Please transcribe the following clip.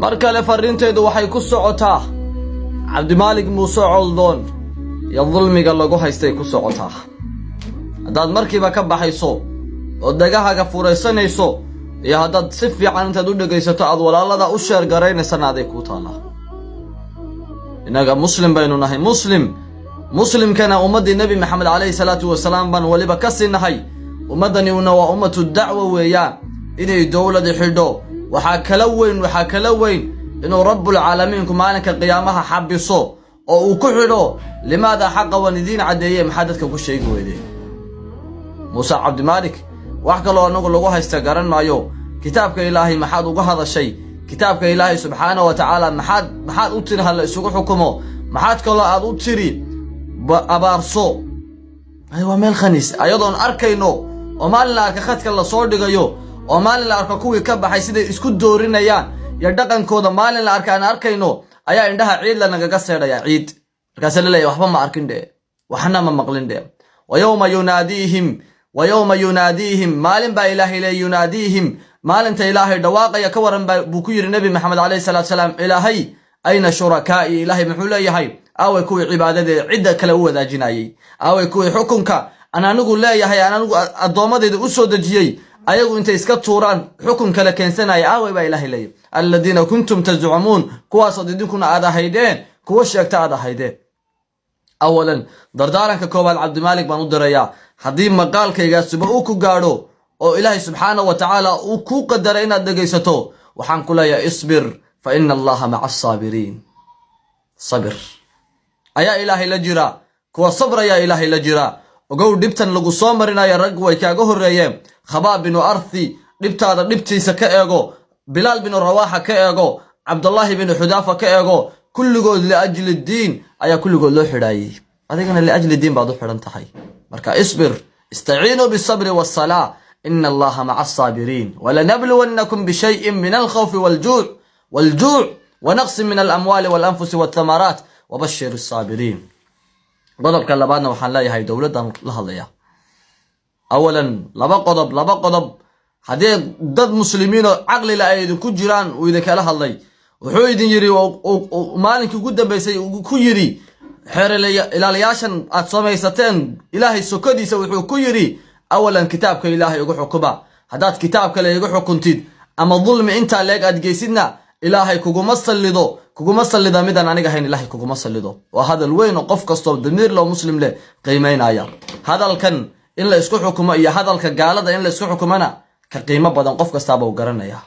Mar kale farriintaydu waxay ku socotaa Cabdimaalik Muuse Coldoon iyo dulmiga lagu haystay ku socotaa. Haddaad markiiba ka baxayso oo dagahaga furaysanayso iyo haddaad si fiican intaad u dhegaysato aad walaalada u share garaynaysana, aday kuu taallaa. Innaga Muslim baynu nahay. Muslim muslimkana ummaddii Nebi Maxamed calayhi salaatu wasalaam baan weliba ka sii nahay. Ummaddanina waa ummatu dacwa weeyaan. Inay dowladi xidho waxaa kala weyn, waxaa kala weyn inuu Rabbulcaalamiinku maalinka qiyaamaha xabiso oo uu ku xidho limaada xaqa waan idiin caddeeye, maxaa dadka ku sheegi weydeen? Muuse Cabdimaalik, wax kaloo anagu lagu haysta garan maayo. Kitaabka Ilaahay maxaad uga hadashay? Kitaabka Ilaahay subxaana wa tacaala maxaad u tiri ha la isugu xukumo? Maxaad kaloo aad u tiri Abaarso waa meel khaniis? Ayadoon arkayno oo maalin la arka khadka lasoo dhigayo oo maalin la arko kuwii ka baxay siday isku doorinayaan iyo dhaqankooda, maalin la arka aan arkayno, ayaa indhaha ciid la nagaga seedhaya ciid. Markaasa la leeyahy, "Waxba ma arkin dhe, waxna ma maqlin dhe." ويوم يناديهم، ويوم يناديهم, maalin baa Ilaahay leey. يناديهم, maalinta Ilaahay dhawaaqaya ka waran baa buu ku yidhi Nebi Maxamed calayhi salaatu salaam Ilaahay. أين شركائي? Ilaahay muxuu leeyahay? Aaway kuwii cibaadadeeda cidda kale u wadaajinayay? Aaway kuwii xukunka aan anigu leeyahay, aan anigu addoommadeyda u soo dejiyey, ayagu intay iska tuuraan xukun kale keensanaya? Aaway baa Ilaahay leeyahy. الذين كنتم تزعمون, kuwaasood idinkuna aad ahaydeen kuwa sheegta aad ahaydeen. Awalan, dardaaranka koowaad Cabdimaalik baan u dirayaa. Haddii maqaalkaygaasuba uu ku gaadho oo Ilaahay subxaana wa tacaala uu kuu qadaray inaad dhegaysato, waxaan ku leeyahay: اصبر فإن الله مع الصابرين. Sabir ayaa Ilaahay la jira, kuwa sabr ayaa Ilaahay la jira. Ogow, dhibtan lagu soo marinaya rag way kaaga horreeyeen. Khabaab binu Arthi dhibtaada dhibtiisa ka eego, Bilaal binu Rawaaxa ka eego, Cabdullaahi binu Xudaafa ka eego. Kulligood لأجل الدين ayaa kulligood loo xidhaayey. Adigana لأجل الدين baad u xidhan tahay. Marka اصبر، استعينوا بالصبر والصلاة، إن الله مع الصابرين. ولنبلونكم بشيء من الخوف والجوع ونقص من الأموال والأنفس والثمرات وبشر الصابرين. Qodobka labaadna waxaan leeyahay dowladdan la hadlaya. Awalan, laba qodob, laba qodob haddii dad muslimiinoo caqlila ay idinku jiraan, uu idinkala hadlay. Wuxuu idin yidhi, maalinkii ugu dambeysay ku yidhi xeer ilaaliyaashan aad samaysateen, Ilaahay sokodiisa wuxuu ku yidhi: awalan, kitaabka Ilaahay igu xukuma. Haddaad kitaab kale igu xukuntid ama dulmi intaa leeg aad geysidna, Ilaahay kuguma sallido, kuguma sallida midaan aniga ahayn, Ilaahay kuguma sallido. Waa hadal weyn oo qof kastoo damiir loo Muslim leh qiimaynaya. Hadalkan in la isku xukumo iyo hadalka gaalada in la isku xukumana ka qiimo badan qof kastaaba uu garanaya.